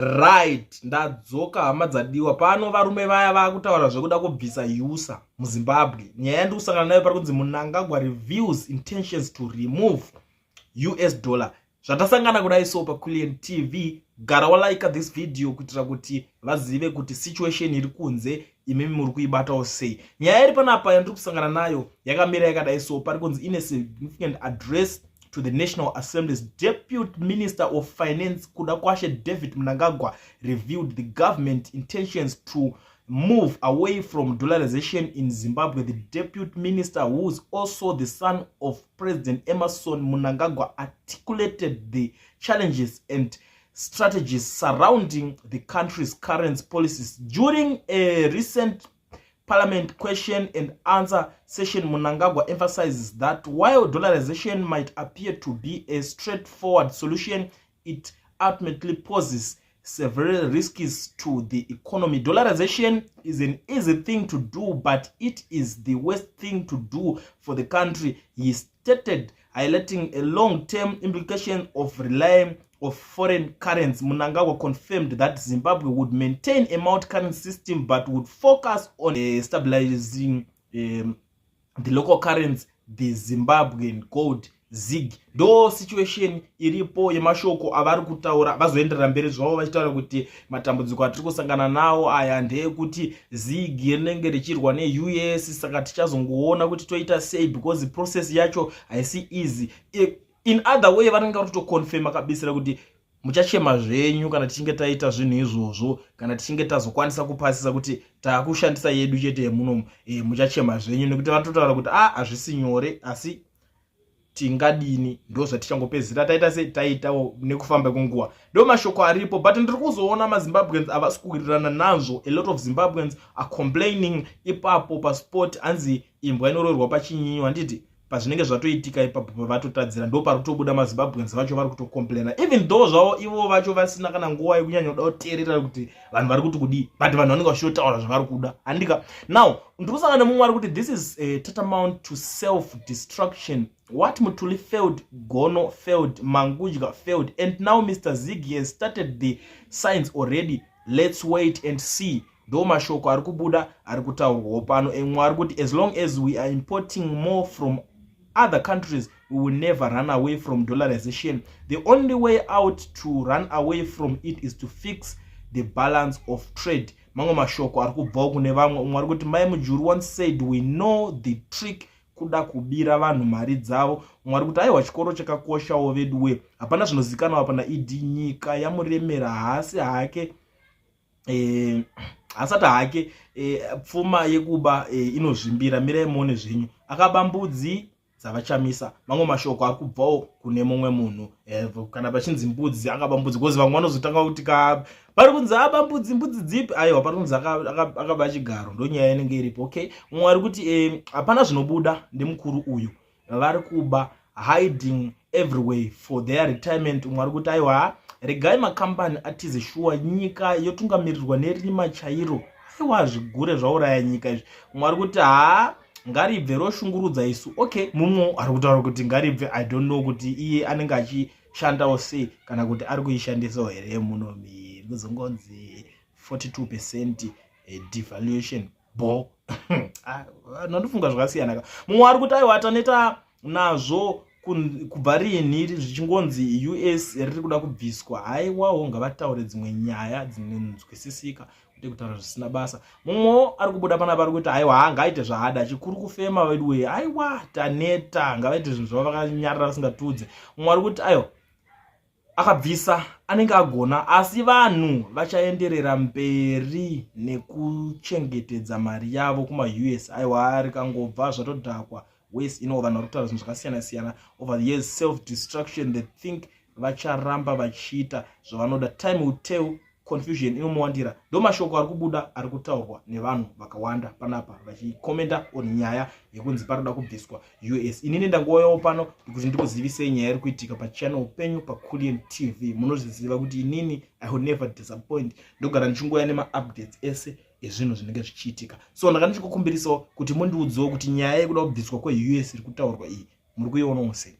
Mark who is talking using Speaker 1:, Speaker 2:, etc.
Speaker 1: Right, ndadzoka hama dzadiwa pano. Varume vaya vakutaura zvekuda kubvisa USA muZimbabwe. Nyaya yandiri kusangana nayo, pari kunzi Mnangagwa reveals intentions to remove US dollar. Zvatasangana kudai so paQuillian TV, gara walika this video kuitira kuti vazive kuti situation iri kunze imimi muri kuibatawo sei. Nyaya iri panapa yandiri kusangana nayo yakamira yakadai so. Pari kunzi, in a significant address to the National Assembly's Deputy Minister of Finance Kudakwashe David Mnangagwa revealed the government intentions to move away from dollarization in Zimbabwe. The deputy minister, who is also the son of President Emmerson Mnangagwa, articulated the challenges and strategies surrounding the country's current policies. During a recent parliament question and answer session, Mnangagwa emphasizes that while dollarization might appear to be a straightforward solution, it ultimately poses several risks to the economy. "Dollarization is an easy thing to do, but it is the worst thing to do for the country," he stated, highlighting a long-term implication of relying of foreign currency. Mnangagwa confirmed that Zimbabwe would maintain a multi-currency system but would focus on stabilizing the local currency, the Zimbabwean gold, ZiG. Ndo situation iripo yemashoko avari kutaura. Vazoenderera mberi zvavo vachitaura kuti matambudziko atiri kusangana nawo aya ndeyekuti ZiG rinenge richirwa neUS, saka tichazongoona kuti toita sei because process yacho haisi easy. In other way, vanenge vari kutoconfirma kabisira kuti muchachema zvenyu kana tichinge taita zvinhu izvozvo, kana tichinge tazokwanisa kupasisa kuti taakushandisa yedu chete yemunomu, muchachema zvenyu, nekuti vatotaura kuti a hazvisi nyore, asi tingadini? Ndo zvatichangopedzisira taita sei, taitawo nekufamba kwenguva. Ndo mashoko aripo, but ndiri kuzoona maZimbabweans havasi kuwirirana nazvo. A lot of Zimbabweans are complaining ipapo pasport. Hanzi imbwa inoroorwa pachinyinywa, handiti? Pazvinenge zvatoitika ipapo pavatotadzira, ndo pari kutobuda maZimbabweans vacho vari kutocomplaina, even though zvavo ivo vacho vasina kana nguva yekunyanya kuda kuteerera kuti vanhu vari kuti kudii, but vanhu vanenge vachitotaura zvavari kuda, handika? Now ndiri kusangana nemumwe ari kuti, "This is tantamount to self destruction. What Mthuli failed, Gono failed, Mangudya failed, and now Mr Zig has started the signs already. Let's wait and see." Ndo mashoko ari kubuda ari kutaurwawo pano. Emwe ari kuti, "As long as we are importing more from other countries, we will never run away from dollarization. The only way out to run away from it is to fix the balance of trade." Mamwe mashoko ari kubvawo kune vamwe. Umwe ari kuti, "Mai Mujuru once said we know the trick, kuda kubira vanhu mari dzavo." Umwe ari kuti, "Aiwa, chikoro chakakoshawo veduwe, hapana zvinozikanwa pana ED, nyika yamuremera, haasi hake, hasati hake, pfuma yekuba inozvimbira, mirai muone zvenyu, akaba mbudzi dzavaChamisa." Mamwe mashoko ari kubvawo kune mumwe munhu. Kana pachinzi mbudzi, akaba mbudzi, because vamwe vanozotanga kuti ka pari kunzi aba mbudzi, mbudzi dzipi? Aiwa, pari kunzi akaba chigaro, ndo nyaya inenge iripo. Okay, mumwe ari kuti, "Hapana zvinobuda ndemukuru uyu, vari kuba, hiding everywhere for their retirement." Umwe ari kuti, "Aiwa, regai makambani atize, shuwa nyika yotungamirirwa nerima chairo, aiwa, zvigure zvauraya nyika izvi." Umwe ari kuti, "Haa, ngaribve roshungurudza isu." Okay, mumwe ari kutaura kuti ngaribve. I don't know kuti iye anenge achishandawo sei, kana kuti ari kuishandisawo here muno kuzongonzi 42% devaluation bo. Ah, vanondifunga zvakasiyana ka. Mumwe ari kuti, "Aiwa, taneta nazvo, kubva riini zvichingonzi US riri kuda kubviswa? Haiwawo, ngavataure dzimwe nyaya dzinonzwisisika kwete kutaura zvisina basa." Mumwewo ari kubuda panapa ari kuti, "Aiwa, ngaaite zvaada, chikuru kufema veduwe, aiwa, taneta, ngavaite zvinhu zvavo vakanyarara vasingatudze." Mumwe ari kuti, "Aiwa, akabvisa anenge agona, asi vanhu vachaenderera mberi nekuchengetedza mari yavo kumaUS. Aiwa, rikangobva zvatodhakwa wes ino." Vanhu vari kutaura zvinhu zvakasiyana siyana over the years. Self destruction, they think vacharamba vachiita zvavanoda. Time will tell, confusion inomuwandira. Ndo mashoko ari kubuda ari kutaurwa nevanhu vakawanda panapa vachikomenda on nyaya yekunzi paroda kubviswa US. Inini ndangoyawo pano kuti ndikuzivisei nyaya iri kuitika pachannel penyu paCulian TV. Munozviziva kuti inini I will never disappoint, ndogara ndichingoya nemaupdates ese ezvinhu zvinenge zvichiitika. So ndanga ndichikukumbirisawo kuti mundiudzewo kuti nyaya yekuda kubviswa kweUS iri kutaurwa iyi muri kuionawo sei.